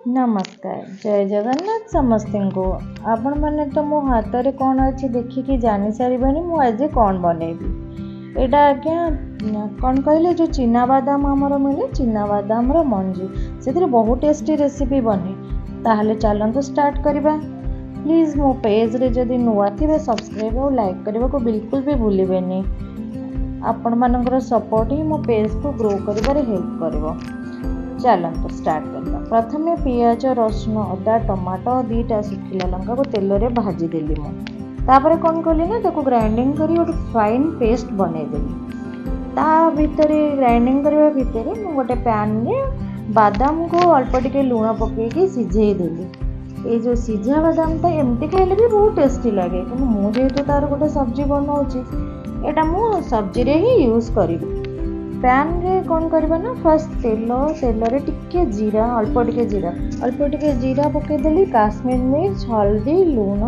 ନମସ୍କାର, ଜୟ ଜଗନ୍ନାଥ ସମସ୍ତଙ୍କୁ। ଆପଣମାନେ ତ ମୋ ହାତରେ କ'ଣ ଅଛି ଦେଖିକି ଜାଣିସାରିବେଣି ମୁଁ ଆଜି କ'ଣ ବନେଇବି। ଏଇଟା ଆଜ୍ଞା କ'ଣ କହିଲେ, ଯେଉଁ ଚିନାବାଦାମ ଆମର ମିଳେ, ଚିନାବାଦାମର ମଞ୍ଜି, ସେଥିରେ ବହୁତ ଟେଷ୍ଟି ରେସିପି ବନେ। ତାହେଲେ ଚାଲନ୍ତୁ ଷ୍ଟାର୍ଟ କରିବା। ପ୍ଲିଜ୍ ମୋ ପେଜ୍ରେ ଯଦି ନୂଆ ଥିବେ, ସବସ୍କ୍ରାଇବ୍ ଆଉ ଲାଇକ୍ କରିବାକୁ ବିଲକୁଲ ବି ଭୁଲିବେନି। ଆପଣମାନଙ୍କର ସପୋର୍ଟ ହିଁ ମୋ ପେଜ୍କୁ ଗ୍ରୋ କରିବାରେ ହେଲ୍ପ କରିବ। ଚାଲନ୍ତୁ ଷ୍ଟାର୍ଟ କରିବା। ପ୍ରଥମେ ପିଆଜ, ରସୁଣ, ଅଦା, ଟମାଟୋ, 2ଟା ଶୁଖିଲା ଲଙ୍କାକୁ ତେଲରେ ଭାଜିଦେଲି ମୁଁ। ତାପରେ କ'ଣ କଲି ନା, ତାକୁ ଗ୍ରାଇଣ୍ଡିଙ୍ଗ କରି ଗୋଟେ ଫାଇନ୍ ପେଷ୍ଟ ବନେଇଦେଲି। ତା ଭିତରେ, ଗ୍ରାଇଣ୍ଡିଙ୍ଗ କରିବା ଭିତରେ ମୁଁ ଗୋଟେ ପ୍ୟାନ୍ରେ ବାଦାମକୁ ଅଳ୍ପ ଟିକେ ଲୁଣ ପକାଇକି ସିଝେଇ ଦେଲି। ଏଇ ଯେଉଁ ସିଝା ବାଦାମଟା ଏମିତି ଖାଇଲେ ବି ବହୁତ ଟେଷ୍ଟି ଲାଗେ, କିନ୍ତୁ ମୁଁ ଯେହେତୁ ତା'ର ଗୋଟେ ସବଜି ବନାଉଛି, ଏଇଟା ମୁଁ ସବଜିରେ ହିଁ ୟୁଜ୍ କରିବି। ପ୍ୟାନ୍ରେ କ'ଣ କରିବା ନା, ଫାର୍ଷ୍ଟ ତେଲ, ତେଲରେ ଟିକେ ଜିରା, ଅଳ୍ପ ଟିକେ ଜିରା, ଅଳ୍ପ ଟିକେ ଜିରା ପକାଇଦେଲି। କାଶ୍ମୀର ମିର୍ଚ, ହଳଦୀ, ଲୁଣ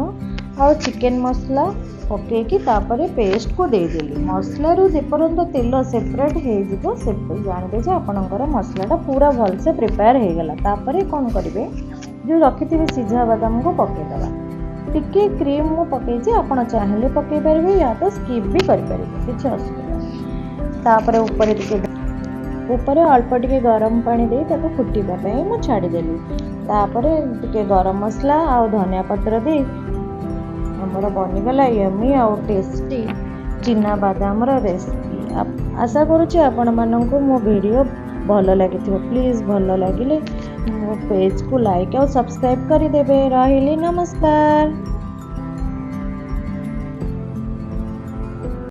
ଆଉ ଚିକେନ୍ ମସଲା ପକାଇକି ତାପରେ ପେଷ୍ଟକୁ ଦେଇଦେଲି। ମସଲାରୁ ଯେପର୍ଯ୍ୟନ୍ତ ତେଲ ସେପାରେଟ୍ ହେଇଯିବ, ସେ ଜାଣିବେ ଯେ ଆପଣଙ୍କର ମସଲାଟା ପୁରା ଭଲସେ ପ୍ରିପେୟାର ହେଇଗଲା। ତାପରେ କ'ଣ କରିବେ, ଯେଉଁ ରଖିଥିବେ ସିଝା ବାଦାମକୁ ପକାଇଦେବା। ଟିକେ କ୍ରିମ୍ ମୁଁ ପକାଇଛି, ଆପଣ ଚାହିଁଲେ ପକାଇ ପାରିବେ, ୟା ତ ସ୍କିପ୍ ବି କରିପାରିବେ, କିଛି ଅସୁବିଧା ନାହିଁ। ତାପରେ ଉପରେ ଅଳ୍ପ ଟିକେ ଗରମ ପାଣି ଦେଇ ତାକୁ ଫୁଟିବା ପାଇଁ ମୁଁ ଛାଡ଼ିଦେଲି। ତାପରେ ଟିକେ ଗରମ ମସଲା ଆଉ ଧନିଆ ପତ୍ର ଦେଇ ଆମର ବନିଗଲା ୟମି ଆଉ ଟେଷ୍ଟି ଚିନା ବାଦାମର ରେସିପି। ଆଶା କରୁଛି ଆପଣମାନଙ୍କୁ ମୋ ଭିଡ଼ିଓ ଭଲ ଲାଗିଥିବ। ପ୍ଲିଜ୍ ଭଲ ଲାଗିଲେ ମୋ ପେଜ୍କୁ ଲାଇକ୍ ଆଉ ସବସ୍କ୍ରାଇବ୍ କରିଦେବେ। ରହିଲି, ନମସ୍କାର।